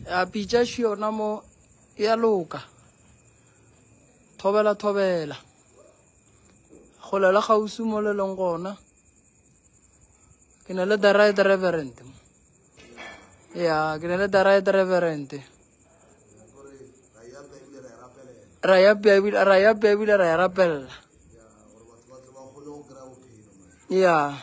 Ya pitša še yona mo ya loka. Thobela thobela. Kgole le kgauswi mo le leng gona. Ke na le the right reverend. Ya, ke na le the right reverend. Ra ya ebile ra ya ebile ra ya rapelela. Ya.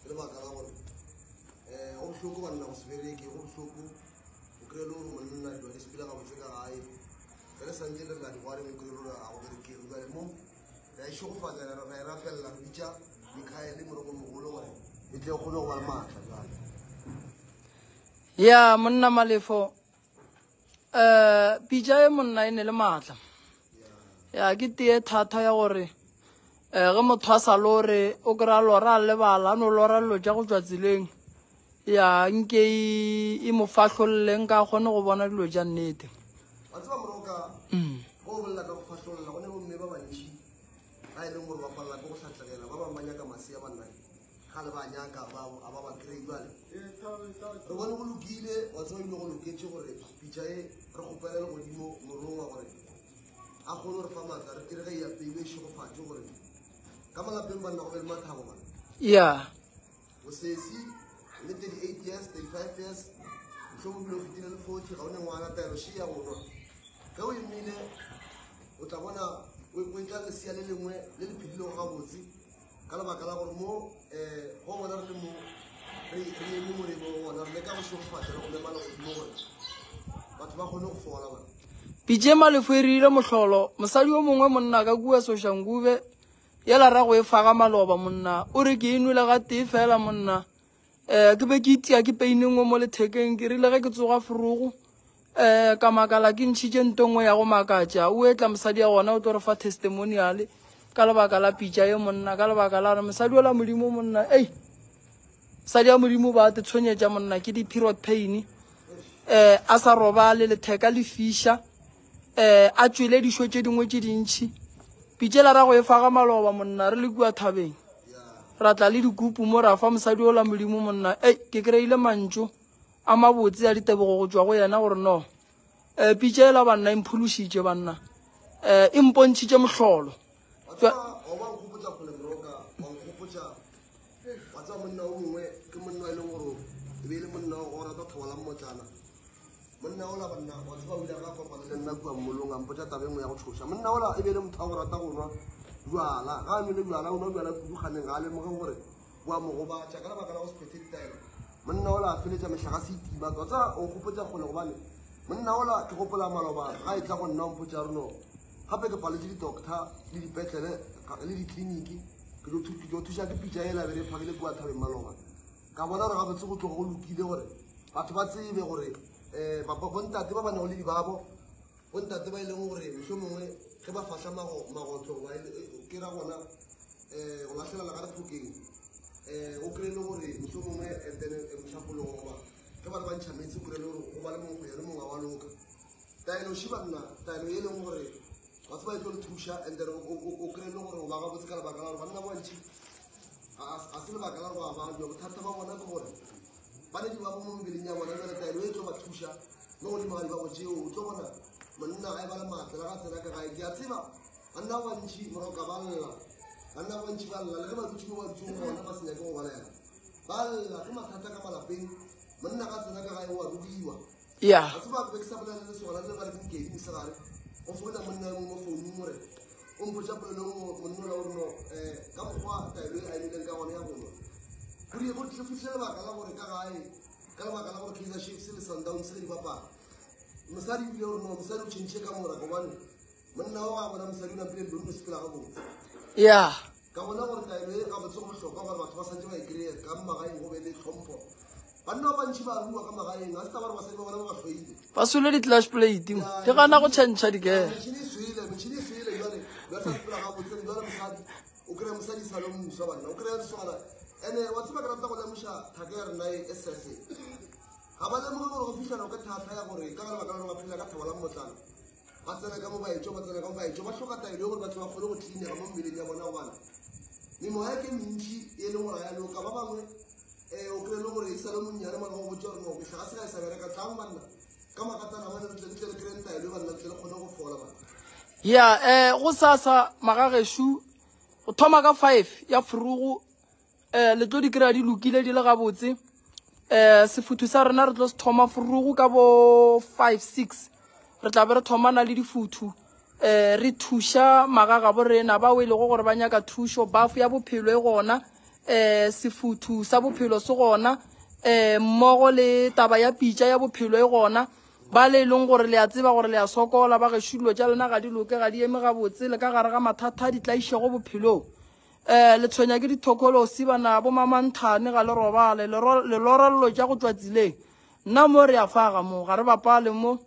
Ke lebaka la gore um go bohloko banna go se bereke, go bohloko o kry-e le gore monna dilo di sepele gabotse ka gae ge le santse le rela digwareng o kry-e le gore ga go berekege. Jale mo re a išegofatsa ra e rapelela re bitša Mikaele morongwe mogolo gore e tle kgone go ba le maatla jale. Ya monna Malefo um pitša e monna e ne le maatla ya ke tee thata ya gore um ge motho a sa lore o kry-a lora a lebala a no lora dilo tša go tšwa tseleng ya nke e mo fahlolle nka kgone go bona dilo tša nnete. Wa tseba moroka go bolela ka go fahlolla go ne bomme ba bantši ba e leng gore ba palela ke go hlatlegela ba bangwe ba nyaka masea banna ga le ba nyaka ba a ba ba kry jale re bone go lokile wa tseba ebile go loketše gore pitša e re kgopele le godimo morongwa gore a kgone gore fa maatla re tere ge e apeilwe e šegofatše gore ka malapeng banna go be le mathabo bana ya bosesi le 38 years 35 years mohlomong bile o fetile le 40 ga o ne ngwana taelo še ya go nwa ge o emile o tla bona o etla lesea le lengwe le le phedilego gabotse ka lebaka la gore mo um go bona re le mo re eme moremo gona re leka go šegofatša le go mema legodimo gore batho ba kgone go fola bana. Pitše Malefo e rile mohlolo mosadi o mongwe monna ka kua Soshanguve yela ra go e faga maloba monna o re ke e nwele ga tee fela monna um ke be ke itia ke peine nngwe mo lethekeng ke rile ge ke tsoga forogo um ka makala ke ntšhitše nto nngwe ya go makatša o etla mosadi ya gona o tlo re fa testimonial ka lebaka la pitša ye monna ka lebaka la gore mosadi ola modimo monna ei mosadi ya modimo ba te tshwenyetša monna ke di-period pain um a sa robale letheka le fiša um a tšwele dišo tše dingwe tše dintšhi pitše la ra go e faga maloba monna re le kua thabeng ra tla le dikupu mo ra fa mosadi ola modimo monna ei ke kry-ile mantšu a mabotse a ditebogo go tšwa go yena gore no um pitša ela banna e mphološitše banna um e mpontšhitše mohlolo. Wa tseba, wa ba nkgopotša kgole Moroka, wa nkgopotša, wa tseba monna o mongwe ke monna e leng gore e be e le monna wa go rata thoba la mmotlana. Monna ola banna, wa tseba o ile a ba kopana le nna kua mmolong a mpotša taba e nngwe ya go tšhoša. Monna ola e be e le motho wa go rata go nwa bjala, ga a nwele bjala o nwa bjala kudu kganeng ga a lemoge gore bo a mo gobatša ka lebaka la go se phethe ditaelo. Monna ola a feletša mehlagase e tima. Wa tseba o nkgopotša kgole gobane monna ola ke gopola maloba ga e tla go nna o mpotša re no gape ke paletše di-doctor le dipetlele le ditleliniki ke tlo thuša ke pitša ela be re fagile kua thabeng maloba. Ka bona gore gabotse go tloga go lokile gore batho ba tsebe gore um bontate ba ba nago le dibabo Bontate ba e leng gore mohlomongwe ge ba fahla magotlo goba ke ra gona um go lahlela legare phokeng um o kry-e le gore mohlomongwe and then mohlapologo goba ge ba re ba ntšha meetse o kry-e le gore go ba le mongwe go ya le mongwe wa loka. Taelo še banna, taelo e leng gore batho ba e tlo le thuša and then o kry-e le gore o ba gabotse ka lebaka la gore banna ba bantši ga se lebaka la gore ba babja bothata ba bona ke gore ba ne dibabo mo mebeleng ya bona jale taelo e tlo ba thuša Mo godimo ga dibago tšeo o tlo bona monna a eba le maatla le ga tsena ka gae. Ke a tseba banna ba bantši moroka ba lla, banna ba bantši ba lla le ge ba dutše mo ba dutšego gona ba se nyake go balega. Ba lla ke mathata ka malapeng, monna ga tsena ka gae o a rogiwa. Ya. Wa tseba ke be ke sa bolela le lesogana le ba re ke Nkedi mosegare, go founa monna yo mongwe mo founung gore o mpotša polelo e nngwe monna ola o re no um ka mokgwa taelo e a e nweleng ka gona ya go nwa. Go rile go fihlile lebaka la gore ka gae Ka lebaka la gore Kaizer Chiefs le Sundowns ge di bapala, mosadi o ile gore no mosadi o tšhentšhe ka mora gobane monna o ga bona mosadi o napile dilo di no sepela gabotse. Ya. Ka bona gore taelo e gabotse go bohlokwa gore batho ba santse ba e kry-e ka magaeng go be le tlhompho. Banna ba bantši ba rua ka magaeng, ga se taba gore basadi ba bona ba ba hloile. Ba swele di-clutch plate di gana go tšhentšha dikere. Metšhini e swele, metšhini e swele jwale, ba sa sepela gabotse jwale mosadi o kry-a mosadi sa le moswa banna o kry-a lesogana ene wa tseba ke rata go lemoša thaka ya rena e sese ga ba lemoge gore go fihlana ka thata ya gore ka lebaka la gore ba phela ka thaba la mmotlana Ba tsena ka mo ba etšwa, ba tsena ka mo ba etšwa, ba hloka taelo ye gore ba tle ba kgone go cleanega mo mmeleng ya bona gobane memoya ke mentši e leng gore ga ya loka. Ba bangwe um o kry-e le gore e sa le monnyane mara go botša gore no mehlaga se ga e sa bereka, tlang banna ka makatana mane re tle re tle re kry-eng taelo banna re tle re kgone go fola banna. Ya um go sasa magagešo go thoma ka 5 ya forogo um le tlo di kry-a di lokile di le gabotse. Um sefuthu sa rena re tlo se thoma forogo ka bo 5 6 re tla be re thomana le difuthu. Um re thuša magagabo rena bao e lego gore ba nyaka thušo. Bafo ya bophelo e gona, um sefuthu sa bophelo se gona, um mmogo le taba ya pitša ya bophelo e gona. Ba le e leng gore le a tseba gore le a sokola, ba gešo dilo tša lena ga di loke, ga di eme gabotse, le ka gare ga mathata a ditlaišego bophelong. Um le tshwenya ke dithokolosi bana bo mamanthane ga le robale, le lora llo tša go tšwa tseleng. Nna mo re a faga mo, ga re bapale mo.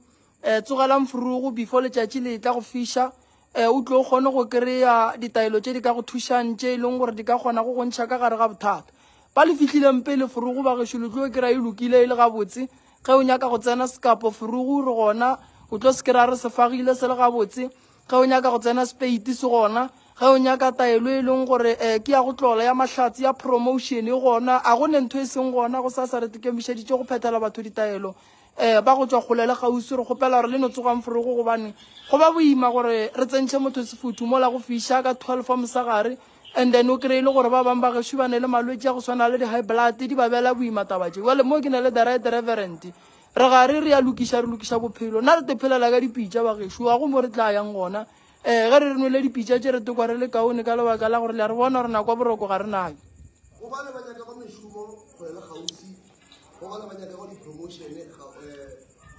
Um tsogelang forogo before letšatši le tla go fiša, um o tlo kgone go kry-a ditaelo tše di ka go thušang tše e leng gore di ka kgona go go ntšha ka gare ga bothata. Ba le fihlileng pele forogo ba gešo le tlo kry-a e lokile e le gabotse. Ge o nyaka go tsena sekapo forogo re gona, o tlo se kry-a re se fagile se le gabotse. Ge o nyaka go tsena speiti se gona. Ge o nyaka taelo e leng gore um ke ya go tlola ya mahlatse ya promotion e gona. A go ne ntho e seng gona go sasa re tekemišeditše go phethela batho ditaelo. Um ba go tšwa kgole le kgauswi re kgopela gore le no tsogang forogo gobane go ba boima gore re tsentšhe motho sefuthu mola go fiša ka 12 wa mosegare. And then o kry-e le gore ba bangwe ba gešo ba ne le malwetši a go swana le di-high blood di ba bela boima taba tše. Jwale mo ke ne le the right reverend re gare re ya lokiša, re lokiša bophelo. Nna re te phelela ka dipitša ba gešo, ga go mo re tla yang gona. Um ge re re nwele dipitša tše re tekwa re le kaone ka lebaka la gore le a re bona gore nako ya boroko ga re nayo. Go bale ba nyakago mešomo kgole le kgauswi, go bale ba nyakago di-promotion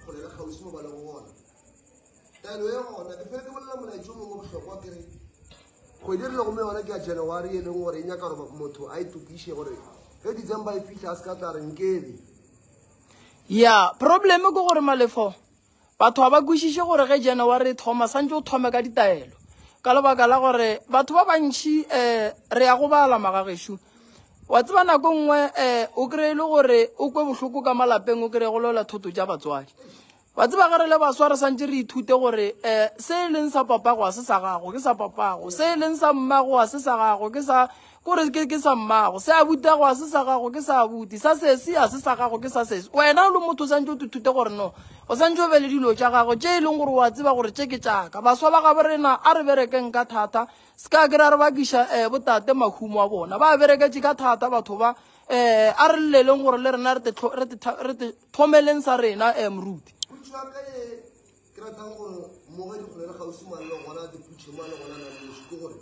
kgole le kgauswi mo ba lego gona. Taelo e gona, ke fele ke bolela molaetša o mongwe bohlokwa ke re kgwedi e re lego mo yona ke ya January e leng gore e nyaka gore motho a itokiše gore ge December e fihla a se ka tla re nkebe. Ya problem ke gore Malefo batho ga ba kwešiše gore ge January e thoma santse o thome ka ditaelo ka lebaka la gore batho ba bantši um re ya go bala magagešo. Wa tseba nako nngwe um o kry-e le gore o kwe bohloko ka malapeng, o kry-e go lwela thoto tša batswadi. Wa tseba ge re le baswa re santše re ithute gore um se e leng sa papago ga se sa gago, ke sa papago. Se e leng sa mmago ga se sa gago, ke sa kore ke ke sa mmago. Se abutago ga se sa gago, ke sa abuti. Sa sesi ga se sa gago, ke sa sesi. Wena o le motho o santše o ithute gore no o santše o be le dilo tša gago tše e leng gore wa tseba gore tše ke tšaka. Baswa ba gabo rena a re berekeng ka thata, se ka ke ra re bakiša um botate mahumo a bona. Ba bereketše ka thata batho ba, um a re lleleng gore le rena re te thomeleng sa rena um moruti. Potšo ya ka ye ke ratang gore mmogo dikgole le kgauswi mo a lego gona, diputšhe mo a le gona na le noši, ke gore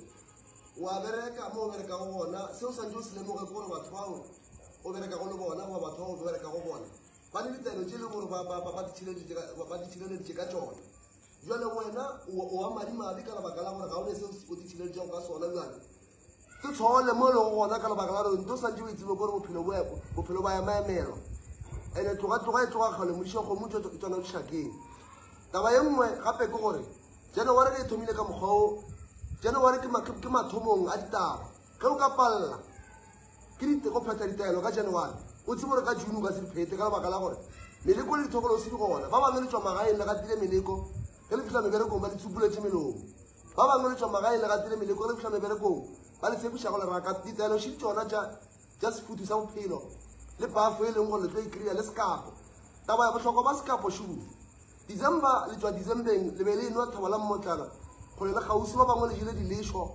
wa bereka mo o berekago gona. Se o santse o se lemoge ke gore batho bao o berekago le bona goba batho bao o berekago bona ba le ditaelo tše e leng gore ba di tšhireleditše ka tšona. Jwale wena o wa madimabe ka lebaka la gore ga o ne se o di tšhireleditšego ka sona. Jwale ke tshole mo e lego gona ka lebaka la gore nto santse o e tsebe kore bophelo ba emaemelwa. Ene tloga tloga e tloga kgale modiša kgomo tsona dišakeng. Taba ye nngwe gape ke gore January ge e thomile ka mokgwa o, January ke mathomong a ditaba. Ge o ka palela ke go phetha ditaelo ka January, o tsebe gore ka June o ka se di phete ka lebaka la gore meleko le dithokolosi di gona. Ba bangwe le tšwa magaeng le gatile meleko, ge le fihla meberekong ba le tsupuletše melomo. Ba bangwe le tšwa magaeng le gatile meleko, ge le fihla meberekong ba le tshepiša go leraka. Ditaelo še tšona tša sefuthu sa bophelo le bafo e leng gore le tlo e kry-a le sekapo. Taba ya bohlokwa ba sekapo šubu December le tšwa Decembeng le be le enwa thaba la mmotlana kgole le kgauswi. Ba bangwe le jele dilešo,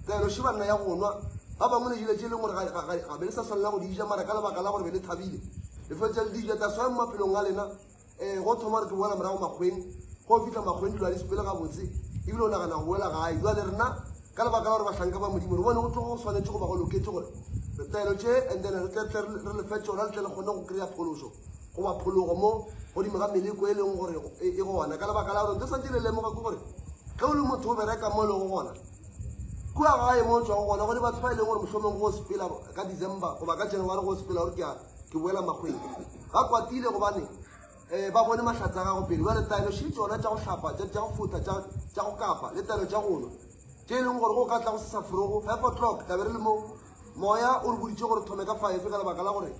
taelo še banna ya go nwa. Ba bangwe le jele tše e leng gore ga be le sa swanela go di ja, mara ka lebaka la gore be le thabile le fetša le di ja. Taswa mo maphelong a lena um go thoma gore ke boela morago makgweng, go fihla makgweng dilo ga di sepele gabotse ebile o nagana go boela gae. Jwale rena ka lebaka la gore bahlanka ba Modimo re bone go tloga go swanetše goba go loketše gore taelo tše and then re tle re lefe tšona le tle le kgone go kry-a phološo goba phologo mo godimo ga meleko e leng gore e gona. Ka lebaka la gore ntho santse le lemoga ke gore ge o le motho o bereka mo e lego gona kua gae mo o tswago gona, go ne batho ba e leng gore mohlomong go sepela ka December goba ka January go sepela gore ke boela makgweng ba kwatile gobane um ba bone mahlatse a gago pele. Jale taelo še tsona tša go hlapa, tša go fotha, tša go kapa le taelo tša go nwa tše e leng gore go ka tla go se sa forogo 5 o'clock tlabe re le mo. Moya o re boditše gore thome ka 5 ka lebaka la gore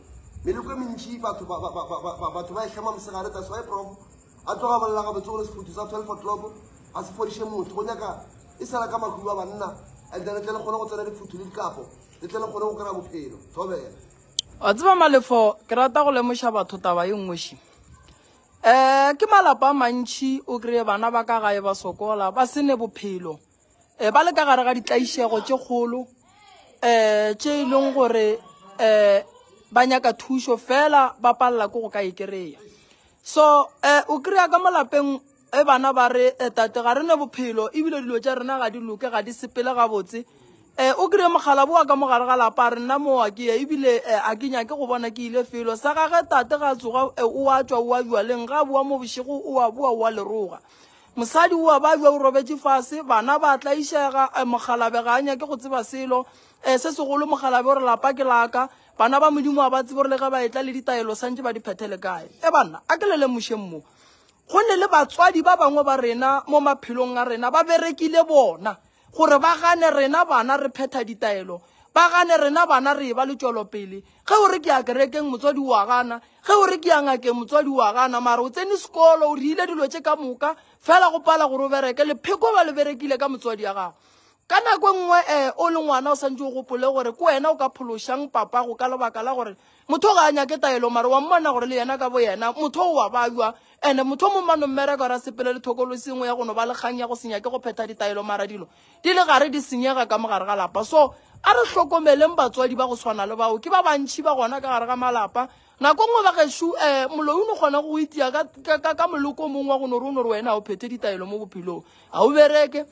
meleko e mentši batho ba e hlema mosegare. That's why prof a tloga bolela gabotse gore sefuthu sa 12 o'clock Ga se fodiše motho, go nyaka e sala ka mahuba banna, and then le tle le kgone go tsena difuthu le dikapo, le tle le kgone go kry-a bophelo. Thobela. Wa tseba Malefo, ke rata go lemoša batho taba ye nngwe še. Um ke malapa a mantši o kry-e bana ba ka gae ba sokola, ba se ne bophelo. Um ba le ka gare ga ditlaišego tše kgolo um tše e leng gore um ba nyaka thušo fela ba palela ke go ka e kry-a. So um o kry-a ka mo lapeng e bana ba re eh, tate ga re ne bophelo ebile dilo tša rena ga di loke ga di sepele gabotse um o kry-e mogala boa ka mogare ga lapa a re nna moo a ke ye ebile um a ke nyake go bona ke ile felo sa gage tate ga tsoga eh, o a tšwa o a jwaleng ga a boa mo bošego o a boa o a leroga mosadi o a ba jwa o robetše fase bana ba tlaišega um mogalabe ga a nyake go tseba selo um se segolo mogalabe o re lapa ke laka bana ba modimo a ba tsebe gore le ge ba etla le ditaelo santše ba di phethele kae e banna a ke le lemošeng mo Go ne le batswadi ba bangwe ba rena mo maphelong a rena ba berekile bona gore ba gane rena bana re phetha ditaelo, ba gane rena bana re eba le tšwelopele. Ge o re ke ya kerekeng motswadi o a gana, ge o re ke ya ngakeng motswadi o a gana, mara o tsene sekolo o riile dilo tše ka moka fela go pala gore o bereke. Lepheko ba le berekile ka motswadi ya gago. Ka nako e nngwe um o le ngwana o santse o gopole gore ke wena o ka phološang papago ka lebaka la gore motho ga a nyake taelo mare wa mmona gore le yena ka bo yena motho o wa bajwa ene motho o mongwe mano mmereko ra sepele le thokolosi nngwe ya go no ba le kgang ya go se nyake go phetha ditaelo mara dilo di le gare di senyega ka mogare ga lapa. So a re hlokomeleng batswadi ba go swana le bao, ke ba bantšhi ba gona ka gare ga malapa. Nako nngwe ba gešo um moloi o no kgona go itia ka moloko o mongwe wa go no re o no re wena ga o phethe ditaelo mo bophelong, ga o bereke,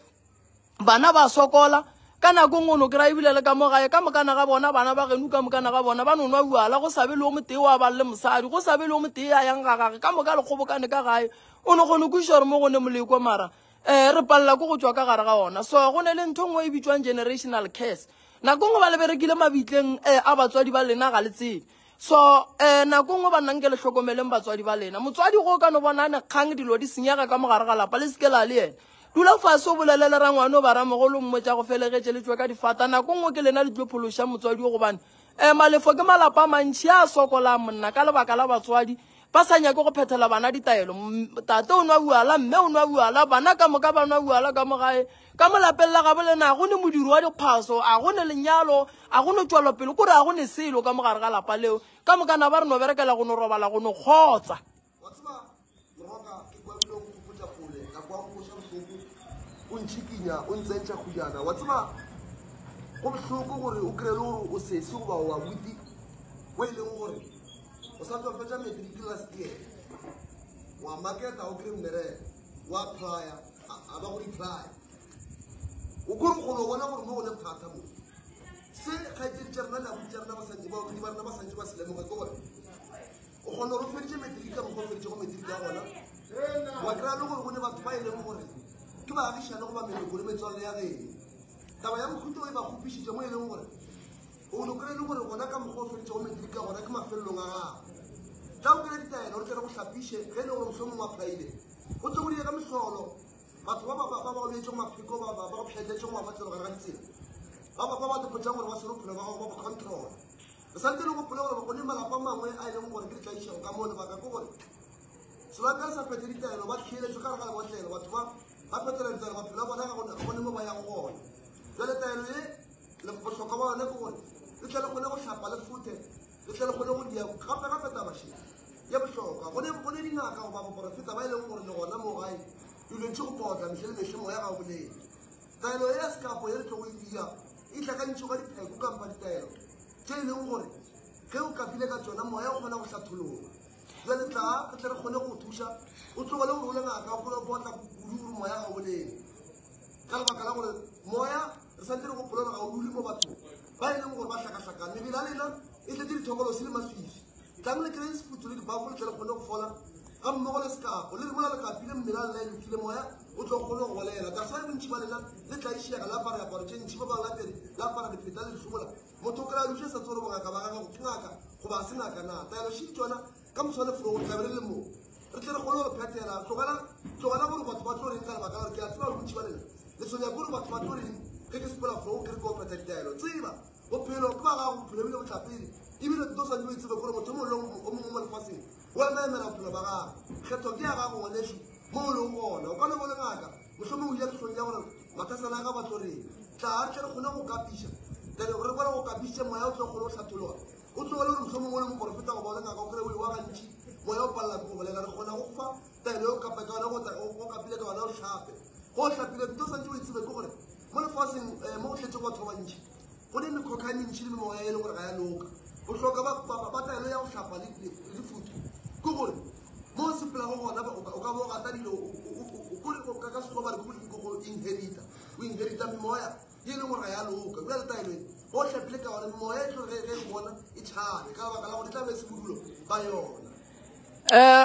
bana ba sokola ka nako nngwe o no kry-a ebile le ka mo gae ka mokana ga bona bana ba geno ka mokana ga bona ba no nwa bjala go sa be le o motee wa bang le mosadi go sa be le o motee ya yang ga gage ka moka le kgobokane ka gae o no kgone kwešiša gore mo go ne moleko mara um re palela ko go tšwa ka gare ga ona so go ne le ntho nngwe e bitswang generational curse nako nngwe ba le berekile mabitleng um a batswadi ba lena ga le tsebe So, eh, nako nngwe banna nke le hlokomeleng batswadi ba lena. Motswadi go ka no bona a ne kgang dilo di senyega ka mogare ga lapa, le seke la le yena. Dula fase o bolele le rangwane o ba ramogolo mmotša go felegetše le tšwe ka difata. Nako nngwe ke lena le tlo phološa motswadi o gobane eh, malefo ke malapa a mantši a sokolang monna ka lebaka la batswadi ba sa nyake go phethela bana ditaelo. Tate o nwa bjala, mme o nwa bjala, bana ka moka ba nwa bjala ka mo gae. Ka mo lapeng la gabo lena a go ne modiro wa dikgwaso, a go ne lenyalo, a go ne tšwelopele, kore a go ne selo ka mo gare ga lapa leo. Ka moka na ba re no berekela go no robala, go no kgotsa. Wa tseba, Moroka, ke kwa ebile o nkgopotša kgole, ka kwa o nkoša bohloko, o ntšhikinya, o ntsentšha kgojana. Wa tseba, go bohloko gore o kry-e le gore o sesi goba o abuti o e leng gore o sa tlo fetša matric last year, wa marketa o kry mmereko, wa applya, a ba go reply. O kore o kgona go bona gore mo go ne bothata mo. Se kgaetšedi tša rena le abuti tša rena ba santše ba ba rena ba santše ba se lemoge ke gore o kgona gore o feditše matric ka mokgwa o feditšego matric ya gona, wa kry-a le gore go ne batho ba e leng gore ke baagišane goba meloko le metswalle ya geno. Taba ya mohuta o e ba kgopišitše mo e leng gore o no kry-e le gore gona ka mokgwa o feditšego matric ka gona ke mafelelong a gago. Tla o kry-e ditaelo re tle re go hlapiše ge e le gore mohlomongwe o applyile go tle go die ka mehlolo. Batho ba ba ba ba go beetšego mapheko ba ba ba go pšhatletšego mafatlelo gare ga ditsela ba ba ba ba topotšang gore ba swere bophelo ba gago ba bo control. Re santse re gopole gore go ne malapa a mangwe a e leng gore ke ditlaišego ka moo lebaka ke gore sebaka sa phethe ditaelo ba theeletšwe ka gare ga lebotlelo batho ba ba phethela ditaelo maphelo a bona ga gone mo ba yago gona. Jale taelo ye le bohlokwa ba yone ke gore le tle le kgone go hlapa le futhe le tle le kgone go dia gape gape taba še ye bohlokwa go ne go ne dingaka goba baporofeta ba e leng gore le gona mo gae dilo tše go potla mehle le mehle moya ga o bolele. Taelo ye ya sekapo ye re tlogo e dia e hlakantšwe ka dipheko kampa ditaelo tše e leng gore ge o kapile ka tšona moya o kgona go hlathologa. Jale tla re tle re kgone go thuša o tlogele gore o le ngaka o kgone go potla kudu gore moya ga o bolele ka lebaka la gore moya re santse re gopola gore ga o dule mo bathong ba e leng gore ba hlakahlakane. Mebele ya lena e tletse dithokolosi le maswiswi. Tlang le kry-e sefutho le dibafo le tle le kgone go fola ga mmogo le sekapo le re mola le kapile mmele a lena e lokile moya o tlo kgone go bolela. That's why bontši ba lena le tlaišega le apara diaparo tše ntši, ba bangwe la le apara dipheta le dihlobola. Motho o kry-a dutše sa tsebe gore bongaka ba gagwe ke ngaka goba a se ngaka na. Taelo šedi tšona ka moswane fro re tlabe re le mo re tle re kgone gore phethela. Tlogela tlogela gore batho ba tlo reng ka lebaka la gore ke a tseba bontši ba lena le tshwenya ke gore batho ba tlo reng ge ke sepela fro ke re ke o phetha ditaelo. Tseba bophelo ke ba gago, bophelo ebile bo tla pele ebile nto santse o e tsebe gore motho o mongwe le o mongwe mo lefaseng o emaemela bophelo ba gagwe. Kgetho ke ya gago ngwanešu mo o leng gona. O ka no bo le ngaka Mohlomongwe o ile hlong ya gore mathasana a ga ba tlo reng. Tla a re tle re kgone go kapiša. Then re bone go kapišitše moya o tlo kgone go hlathologa. O tlogele gore mohlomongwe o le moporofeta goba o le ngaka o kry o ewa gantši moya o palela ke go bolela. Re kgona go fa taelo ye o kapa ka yona go kapile ka yona o hlape. Go o hlapile ntho o santse o e tsebe ke gore mo lefaseng um mo go tletšego batho ba bantši go ne mekgokga e mentši le memoya e le gore ga ya loka. Bohlokwa ba taelo ya go hlapa le lefutho ke gore mo o sepelago gona o ka bo o gata dilo kore ka sekgowa ba re ke go inherita, o inherita memoya ye e leng gore ga ya loka. Bjale taelo e go hlapile ka gona memoya e tlo ge e bona e tšhabe ka lebaka la gore e tla be e se bodulo ba yona.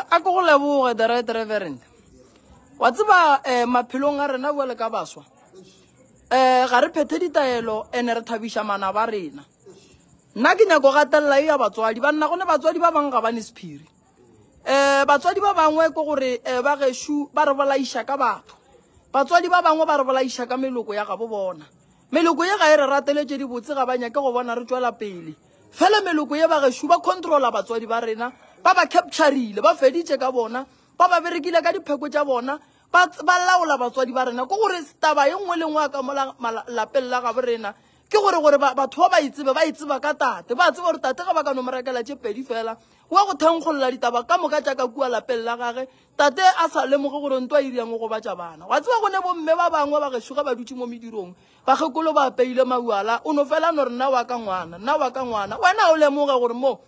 A ke go leboge the right reverend. Wa tseba maphelong a rena bjale ka baswa ga re phethe ditaelo ene re thabiša manaba a rena. Nna ke nyako gatelela e ya batswadi banna, gone batswadi ba bangwe ga ba ne sephiri. Batswadi ba bangwe ke gore ba gešo ba re bolaiša ka batho. Batswadi ba bangwe ba re bolaiša ka meloko ya gabo bona. Meloko ye ga e re ratele tše dibotse, ga ba nyake go bona re tšwela pele. Fela meloko ye ba gešo ba controla batswadi ba rena, ba ba capturile, ba feditše ka bona, ba ba berekile ka dipheko tša bona, ba ba laola batswadi ba rena. Ke gore taba ye nngwe le nngwe ka mola lapeng la gabo rena ke gore gore batho ba ba e tsebe, ba e tseba ka tate, ba tseba gore tate ga ba ka no mo rekela tše pedi fela wa go thankgolola ditaba ka moka tša ka kua lapeng la gage, tate a sa lemoge gore ntwa e riang o gobatša bana. Wa tseba go ne bomme ba bangwe ba gešo ge ba dutše mo medirong, bakgekolo ba apeile mauala, o no fela no re nna wa ka ngwana, nna wa ka ngwana, wena o lemoge gore mo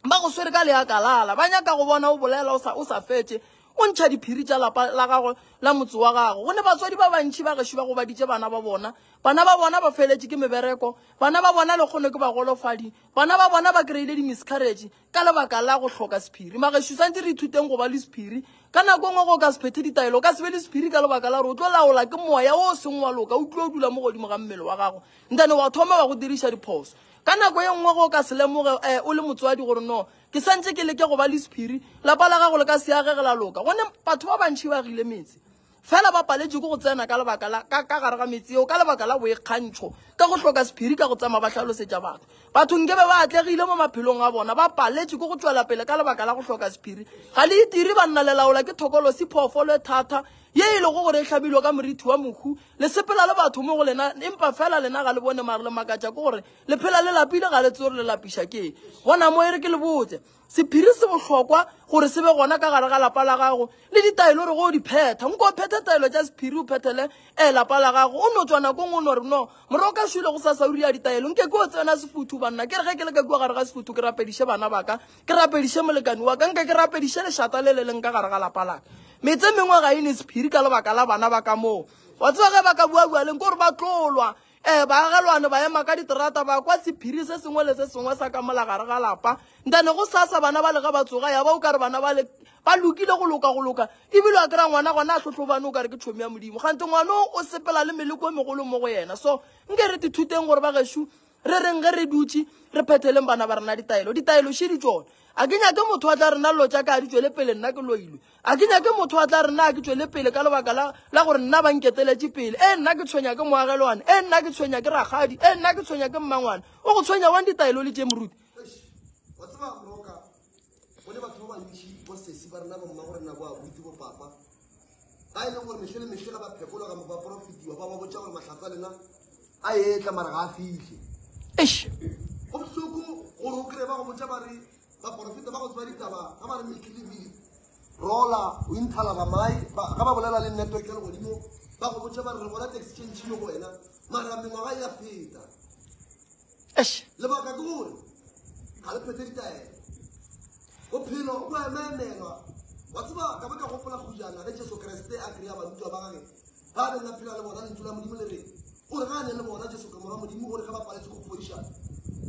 ba go swere ka leakalala, ba nyaka go bona o bolela o sa fetše, o ntšha diphiri tša lapa la gago la motse wa gago. Go ne batswadi ba bantši ba gešo ba gobaditše bana ba bona, bana ba bona ba feletše ke mebereko, bana ba bona le kgone ke bagolofadi, bana ba bona ba kry-ile di-miscarriage ka lebaka la go hloka sephiri. Magešo santse re ithuteng go ba le sephiri. Ka nako nngwe go ka se phethe ditaelo, o ka se be le sephiri ka lebaka la gore o tlo laola ke moya o seng wa loka, o tlo dula mo godimo ga mmele wa gago, ntane wa thoma wa go diriša diphoso. Ka nako ye nngwe go ka se lemoge o le motswadi gore no ke santse ke leke go ba le sephiri, lapa la gago le ka se agege la loka. Gone batho ba bantši ba agile metse fela ba paletše ke go tsena ka lebaka la ka ka gare ga metse eo ka lebaka la boikgantšho, ka go hloka sephiri, ka go tsamaya ba hlalosetša batho. Batho nkebe ba atlegile mo maphelong a bona, ba paletše ke go tšwela pele ka lebaka la go hloka sephiri. Ga le itire banna, le laola ke thokolosi, phoofolo e thata ye e lego gore e hlabilwe ka morithi wa mohu. Le sepela le batho mo go lena, empa fela lena ga le bone, mare le makatša ke gore le phela le lapile, ga le tsebe gore le lapiša ke eng. Gona mo e re ke le botse, sephiri se bohlokwa gore se be gona ka gare ga lapa la gago, le ditaelo re go di phetha. Nko o phethe taelo tša sephiri, o phethele lapa la gago. O no tšwa nako nngwe o no re no moroka šule go sasa o ria ditaelo, nke ke o tsena sefuthu banna. Ke re ge ke le ka kua gare ga sefuthu ke rapediše bana ba ka, ke rapediše molekani wa ka, nke ke rapediše lešata le le leng ka gare ga lapa la ka. Metse mengwe ga e ne sephiri ka lebaka la bana ba ka moo. Wa tseba ge ba ka bua bua leng ke gore ba tlolwa. Baagelwane ba ema ka diterata ba kwa sephiri se sengwe le se sengwe sa ka mola gare ga lapa. Ntane go sasa bana ba le ge ba tsoga ya ba o ka re bana ba le ba lokile go loka go loka, ebile wa kry-a ngwana gona a hlohlobane o ka re ke tšhomi ya Modimo, kgante ngwana o sepela le meleko e megolo mo go yena. So nke re tithuteng gore ba gešo re reng ge re dutše re phetheleng bana ba rena ditaelo. Ditaelo še di tšona. A ke nyake motho a tla re nna llo tša ka a di tšwele pele, nna ke loilwe. A ke nyake motho a tla re nna a ke tšwele pele ka lebaka la la gore nna ba nketeletše pele. E nna ke tshwenya ke moagelwane, e nna ke tshwenya ke rakgadi, e nna ke tshwenya ke mmangwana. O go tshwenya wang ditaelo le tše moruti? Wa tseba Moroka, go ne batho ba bantši bo sesi ba rena bo mmago rena bo abuti bo papa ba e leng gore mehle le mehle ga ba phekologa mo ba porofetiwa ba ba botša gore mahlatsa lena a etla mara ga a fihle. Eish. Go bohloko gore o kry-e ba go botša ba re baporofeta ba go tseba ditaba ga ba re mehle le mele rola o inthala ba mai ga ba bolela le network ya legodimo ba go botša ba re re bona taxi tše ntši mo go wena mara mengwaga e ya feta. Eish. Lebaka ke gore ga le phethe ditaelo, bophelo bo emaemelwa. Wa tseba ka ba ka gopola kgojana ge Jesu Kriste a kry-a barutiwa ba gage ba beng a phela le bona, lentšu la Modimo le re gore ga a ne le bona Jesu ka morwa Modimo gore ge ba paletše go fodiša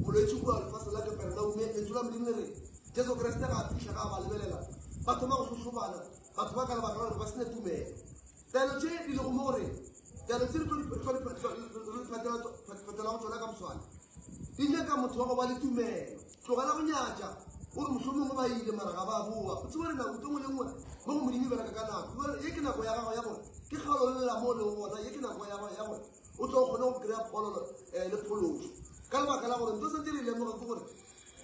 molwetši kua lefaseng la Kaperenaume, lentšu la Modimo le re Jesu Kriste ga a fihla ga a ba lebelela ba thoma go hlohlobana batho ba ka lebaka la gore ba sene tumelo. Taelo tše di lego mo gore taelo tše re tlo di phetelago tšona ka moswane di nyaka motho wa go ba le tumelo. Tlogela go nyatša gore mohlomongwe ba ile mara ga ba boa. O tsebe gore nako e nngwe le nngwe mo go Modimo e bereka ka nako. Ye ke nako ya gago ya gore ke kgaolo le lela mo o leng gona, ye ke nako ya gago ya gore o tlo kgone go kry-a phololo le phološo. Ka lebaka la gore ntho santse re lemoga ke gore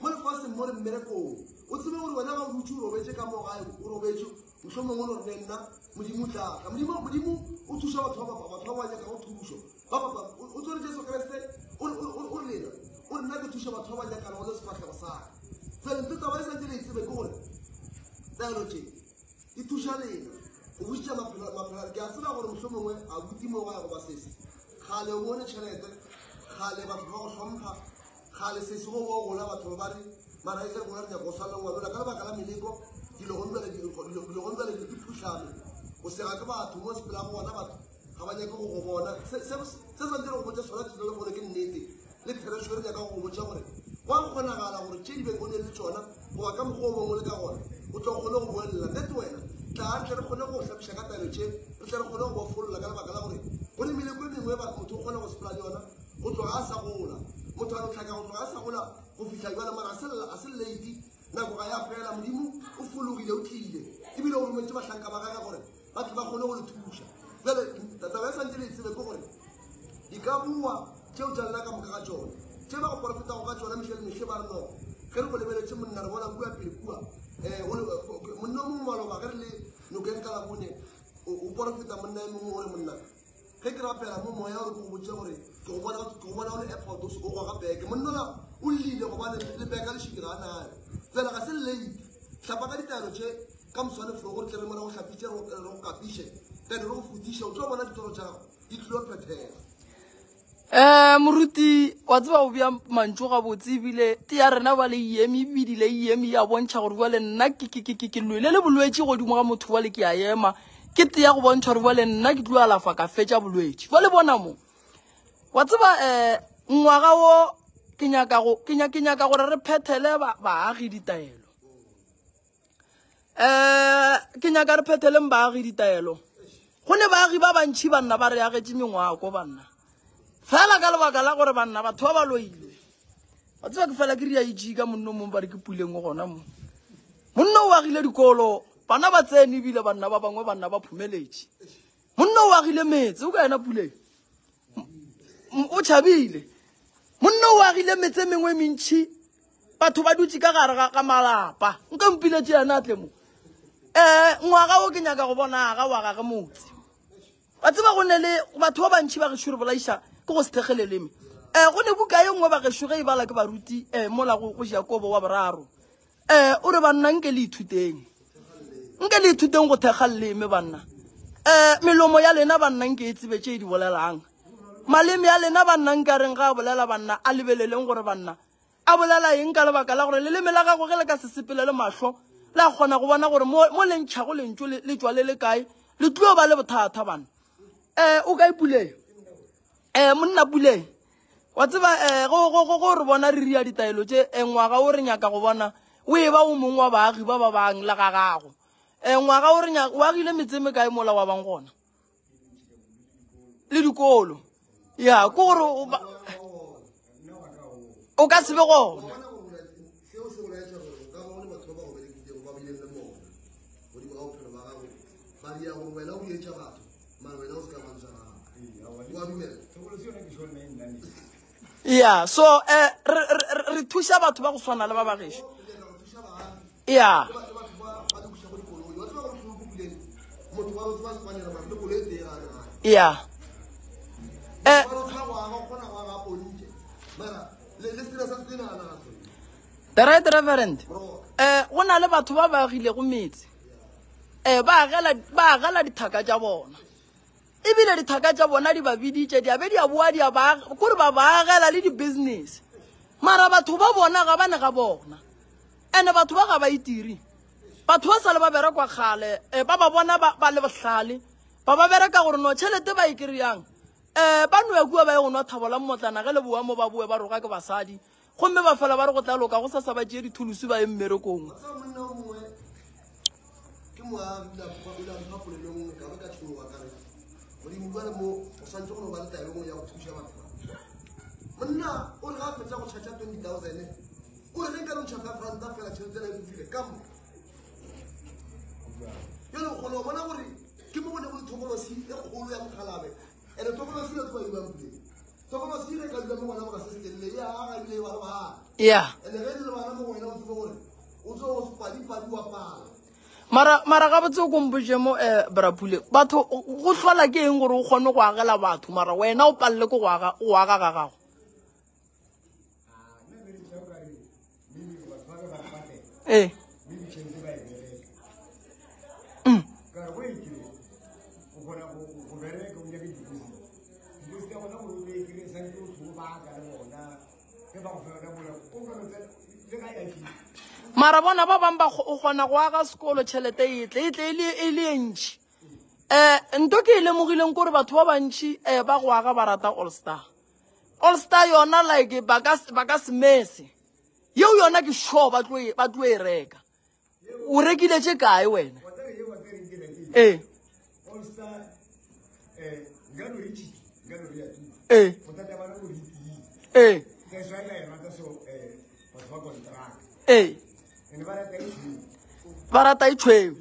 Mo lefaseng mo re mmerekong. O tsebe gore wena ga o dutše o robetše ka mo gae, o robetše, mohlomongwe o no re, Nna, Modimo o tla tla. Modimo, Modimo o thuša batho ba, batho ba ba nyakago thušo. Ba, ba, ba, o tswere Jesu Kriste, o, o, o, o re lena, o re nna ke thuša batho ba ba nyakanago le sefahlego sa ka. Bjale nto taba e santše le e tsebe ke gore taelo tše di thuša lena go bušetša maphelo, maphelo. Ke a tseba gore mohlomongwe abuti mo gae goba sesi, kgale o bone tšhelete, kgale batho ba go hlompha, Kgale sesi go bo gola batho ba ba re mara e re gona re nyaka go swana le ngwanola ka lebaka la meleko dilo go bjale dilo go bjale di phuhlame o sega ke batho mo sepelago gona batho ga ba nyake go go bona se se se santse re go botša sona tšelo le gone ke nnete le therešo re nyaka go go botša gore go a kgonagala gore tše di beng o ne le tšona goba ka mokgwa o bongwe le ka gona o tlo kgone go boelela nnete wena tla re tle re kgone go hlapiša ka taelo tše re tle re kgone go bofolola ka lebaka la gore go ne meleko e mengwe motho o kgona go sepela le yona go tloga a sa gola. Motho a no hlaka go tloga a sa gola go fihla jwale, mara a se late, nako ga ya fela. Modimo o fologile, o tlile, ebile o rometše bahlanka ba gage gore ba tle ba kgone go le thuša. Bjale taba e santše le e tsebe ke gore di ka boa tšeo tša lena ka moka ga tšona, tše ba go porofetago ka tšona mehle le mehle, ba re no ge re go lebeletše monna re bona kua pele kua. Um monna o mongwe maloba ge re le nokeng ka Labone, o porofeta monna e mongwe o re monna Ge ke rapela mo moya o re ke go botše gore ke go bona ke go bona o le airport o o goga beke. Monnola o llile gobane le beka lešidi ga a nayo. Bjale ga se late. Hlapa ka ditaelo tše ka moswane flo gore tle re mona go hlapitše re go kapiše then re go fodiše o tlo bona ditoro tša gago di tlilo phethega. Um moruti wa tseba o bea mantšu gabotse ebile te ya rena ba le eme ebile e eme ya bontšha gore bjale nna ke lwele le bolwetši godimo ga motho bjale ke a ema ke te ya go bontšha gore bjale nna ke tlo alafa ka fetša bolwetši bjale bona mo wa tseba um ngwaga wo ke nyaka gore re phethele baagi ditaelo um ke nyaka re phetheleng baagi ditaelo go ne baagi ba bantšhi banna ba re agetše mengwako banna fela ka lebaka la gore banna batho ba ba loile wa tseba ke fela ke ria itše ka monno mongwe ba re ke puleng o gona mo monno o agile dikolo bana ba tsene ebile banna ba bangwe banna ba phumeletše monno o agile metse o ka ena puleng o tšhabile monno o agile metse e mengwe e mentšhi batho ba dutše ka gare ga malapa nka mpiletše yena a tle mo um ngwaga o ke nyaka go bona ga wa gage motse ba tseba go ne le batho ba bantšhi ba gešo re bolaiša ke go se thekge leleme um go ne buka ye nngwe ba gešo ge e bala ke baruti um mola go Jakobo wa boraro um o re banna nke le ithuteng nke le ithuteng go thekga leleme banna um melomo ya lena banna nke e tsebe tše e di bolelang maleme a lena banna nka reng ga a bolela banna a lebeleleng gore banna A bolela eng ka lebaka la gore leleme la gago ge le ka se sepele le mahlo la kgona go bona gore mo, mo le ntšhago lentšu le, le tšwa le le kae, le tlio ba le bothata bana. Eh, o kae Puleng? Eh, monna Puleng. Wa tseba eh, go, go, go, go re bona re ria ditaelo tše, eh, ngwaga o re nyaka go bona o e ba o mongwe wa baagi ba ba bang le ga gago. Eh, ngwaga o re nyaka, o agile metse e mekae mola wa bang gona? Le dikolo. Ya, ke gore o ba o ka se be gona. Seo se go laetša gore o ka ba o le batho ba ba go berekilego ba bileng le mona godimo ga bophelo ba gago ba dira gore wena o etša batho mara wena o se ka ba ntša gago wa dumela. Ya, so eh re re thuša batho ba go swana le ba ba gešo. Ya. Ya. Eh The right reverend. Eh go na le batho ba ba agilego metse. Eh ba agela ba agela dithaka tša bona. Ebile dithaka tša bona di ba biditše di a be di a boa di a ba kore ba ba agela le di-business. Mara batho ba bona ga ba ne ga bona. Ene batho ba ga ba itiri. Batho ba sa le ba berekwa kgale, eh, ba ba bona ba, ba le bohlale. Ba ba bereka gore no tšhelete ba e kry-ang. Eh, ba noya kua ba ye go nwa thabo la mmotlana ge le boa mo ba boe ba roga ke basadi. Gomme ba fela ba re go tla loka go sasa ba tšee dithulusu ba ye mmerekong. Wa tseba monna o mongwe ke moagi o ile a mpha- o ile a mpha polelo e nngwe ka ba ka tšhoga ka re modimo bjale mo o swantse go no ba le taelo nngwe ya go thuša batho ba monna o re ga a fetša go tšhatša 20000 o re ge nka no ntšha five ranta fela tšhelete ela e fofile ka moka jale o kgona go bona gore ke mo go ne go le thokolosi e kgolo ya mokgalabe ene thokolosi ya tloa e bang puleng. Ya. Mara mara gabotse o kompotše mo eh Brapule batho go hlola ke eng gore o kgone go agela batho mara wena o palele ke go aga go aga ga gago. Ee. Mm. Mara bona ba bang ba o kgona go aga sekolo tšhelete e tle e tle e le e le e ntši. Um nto ke e lemogileng kore batho ba bantši um ba go aga ba rata All Star. All Star yona like ba ka ba ka se mese. Yeo yona ke sure ba tlo e ba tlo e reka. O rekile tše kae wena? Ee. All Star eh nka no re tšhiki nka no re ya tuka. Ee. Bothata ba re go re tiile. Ee. That's why ba e rata so eh batho ba contract. Ee. And ba rata e tšhweu. Ba rata e tšhweu.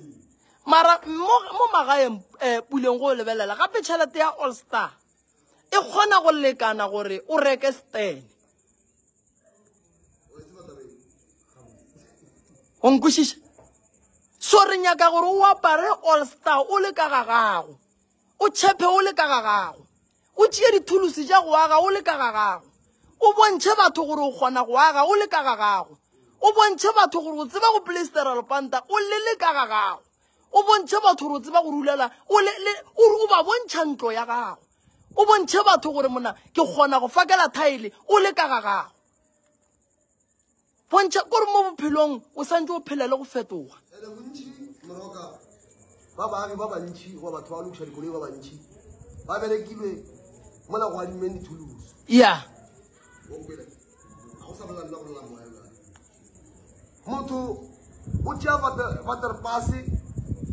Mara mo mo magaeng eh puleng go lebelela gape tšhelete ya All Star e kgona go lekana gore o reke stene. Go nkwešiša? So re nyaka gore o apare All Star o le ka ga gago, o tšhephe o le ka ga gago, o tšee dithulusi tša go aga o le ka ga gago, o bontšhe batho gore o kgona go aga o le ka ga gago, o bontšhe batho gore o tseba go plastera lepanta o le le ka ga gago, o bontšhe batho gore o tseba go rulela o le le o ba bontšha ntlo ya gago, o bontšhe batho gore mona ke kgona go fakela thaele o le ka ga gago. Bontšha kore mo bophelong o santse o phela le go fetoga. Ene bontši moroka ba baagi ba bantši goba batho ba lokiša dikoloi ba bantši ba berekilwe mola go adimeng dithuluso. Ya. O nkwele? Ga go sa bolela nna go bolela moya bjale. Motho o tšea vaterpase,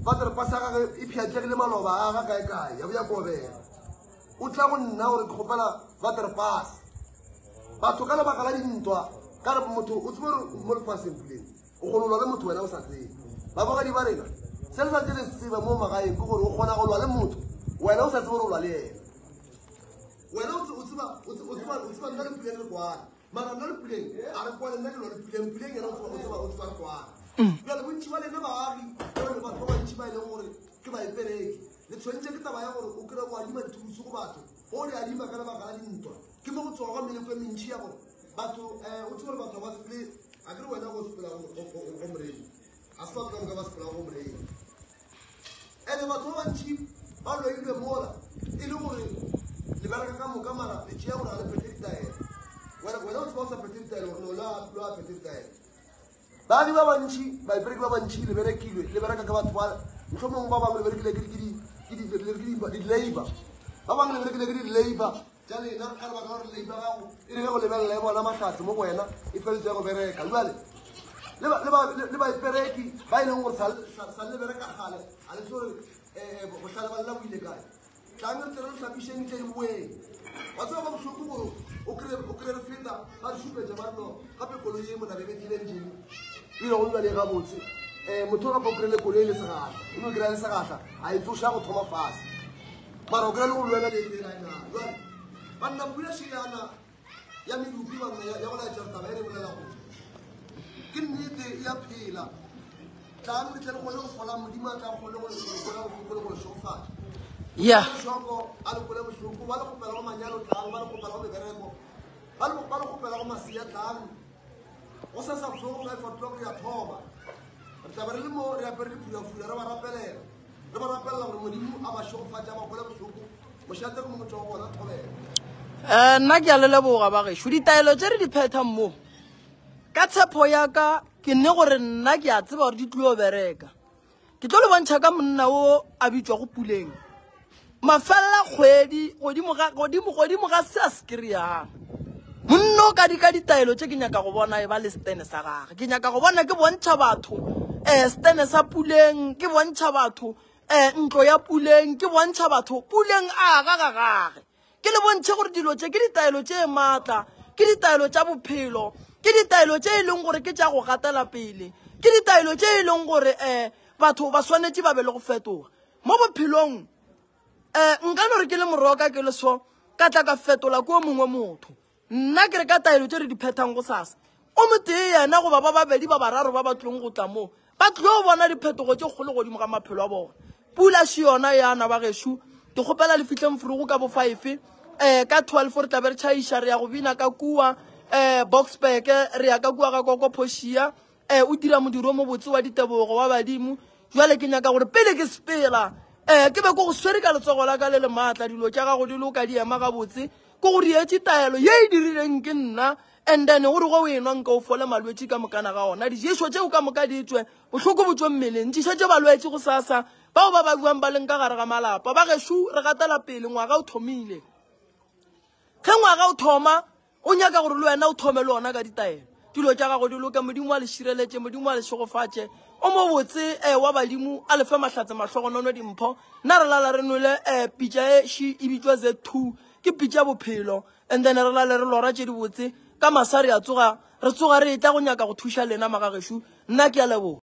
vaterpase ya gage e pšhatlegile maloba a ga kae kae ya boya kobela. O tla go nna gore ke kgopela vaterpase. Batho ka lebaka la dintwa, ka re motho o tsebe gore mo lefaseng puleng o kgona go lwa le motho wena o sa tsebe. Babogedi ba rena, se le sa ntse le se tseba mo magaeng ke gore o kgona go lwa le motho wena o sa tsebe gore o lwa le yena. Wena o tseba o tseba o tseba nna le puleng re kwana. Mara nna le puleng a re kwane nna ke lwa le puleng puleng yena o tseba o tseba o tseba re kwana. Bjale bontši ba lena baagi le batho ba bantši ba e leng gore ke baepereki le tshwentše ke taba ya gore o kry o adima dithuso go batho o di adima ka lebaka la dintwa ke mo go tsoga meleko e mentši ya gore batho um o tsebe gore batho ba sepele a kere wena go sepela go morei ga se batho ka moka ba sepela go morei ene batho ba bantši ba loilwe mola e le gore le bereka ka moka mara le tšea gore ga le phethe ditaelo wena o tseba o sa phethe ditaelo gore no lo a phethe ditaelo baagi ba bantši baepereki ba bantši le berekilwe le bereka ka batho ba mohlomongwe ba bangwe le berekile ke di-labor ba bangwe le berekile ke di-labor tša lena ka lebaka la gore labor gago e rile go lebelela e bona mahlatse mo go wena e feletse ya go bereka jale le baepereki ba e leng gore sa le bereka gale ga le tse gore eh, bohlale ba lela bo ile kae tlang re tle re hlapišeng tle di boeng wa tseba ba bohloko gore o kry re feta ba re šupetša ba no gape koloi e mona bebethile engine e ile go nna le gabotse um motho gape o kry-le koloi e le segatla o no kry-a le segatla a e tsoša go thoma fase mara o kry-a le go lwela le eterana jale banna bobula šeyana ya medupi banna ya go laetša taba e re bolela go ke nnete ya phela tlang re tle re kgone go fola modimo a tla kgone go le kgone go kgone go le šogofatša ya hloko a le kgole bohloko ba le kgopela go manyalo tlang ba le kgopela go mebereko ba le ba le kgopela go masia tlang go sa sa flo 5 o'clock ya thoma re tla be re le mo re apere diphulafula re ba rapelela re ba rapelela gore modimo a ba šegofatše a ba kwele bohloko mošate ke mo motho wa gona thobela um nna ke a le leboga ba gešo ditaelo tše re di phethang mo ka tshepo ya ka ke nne gore nna ke a tseba gore di tlilo bereka ke tlo le bontšha ka monna o a bitšwago puleng mafelela kgwedi godimo ga godimo godimo ga se a se kry-ang monna o ka di ka ditaelo tše ke nyaka go bona e ba le stene sa gage ke nyaka go bona ke bontšha batho um stene sa puleng ke bontšha batho um ntlo ya puleng ke bontšha batho puleng a ga ga gage ke le bontšhe gore dilo tše ke ditaelo tše maatla ke ditaelo tša bophelo ke ditaelo tše e leng gore ke tša go gatela pele ke ditaelo tše e leng gore um batho ba swanetše ba be le go fetoga mo bophelong um nka no re ke le moroka ke le so ka tla ka fetola ko mongwe motho. Nna ke re ka taelo tše re di phethang gosasa, o motee yena goba ba babedi ba bararo ba ba tlilong go tla mo, ba tlilo bona diphetogo tše kgolo godimo ga maphelo a bona. Pula še yona ya na bagešo, ke kgopela le fihleng forogo ka bo five, um ka 12 re tla be re tšhaiša re ya go bina ka kua um Boksburg, re ya ka kua ga Koko Phošia, um o dira modiro o mobotse wa ditebogo wa badimo. Jwale ke nyaka gore pele ke sepela um ke be ke go swere ka letsogo la ka le le maatla, dilo tša gago di loka di ema gabotse, ke go reetše taelo ye e dirileng ke nna, and then gore go o enwa nka o fole malwetši ka mokana ga ona, diješo tšeo ka moka di tšwe, bohloko bo tšwe mmeleng, ntšišetše balwetši go sasa, bao ba babuang ba leng ka gare ga malapa. Ba gešo re gatela pele, ngwaga o thomile. Ge ngwaga o thoma, o nyaka gore le wena o thome le ona ka ditaelo. Dilo tša gago di loke, Modimo a le šireletše, Modimo a le šegofatše. O mobotse eh, wa badimo, a le fe mahlatse, mahlogonono, dimpho. Nna re lala re nwele eh, pitša e ši e bitšwa Z2, ke pitša bophelo. And then re lale re lora tše dibotse, ka masa re a tsoga, re tsoga re etla go nyaka go thuša lena magagešo. Nna ke a leboga.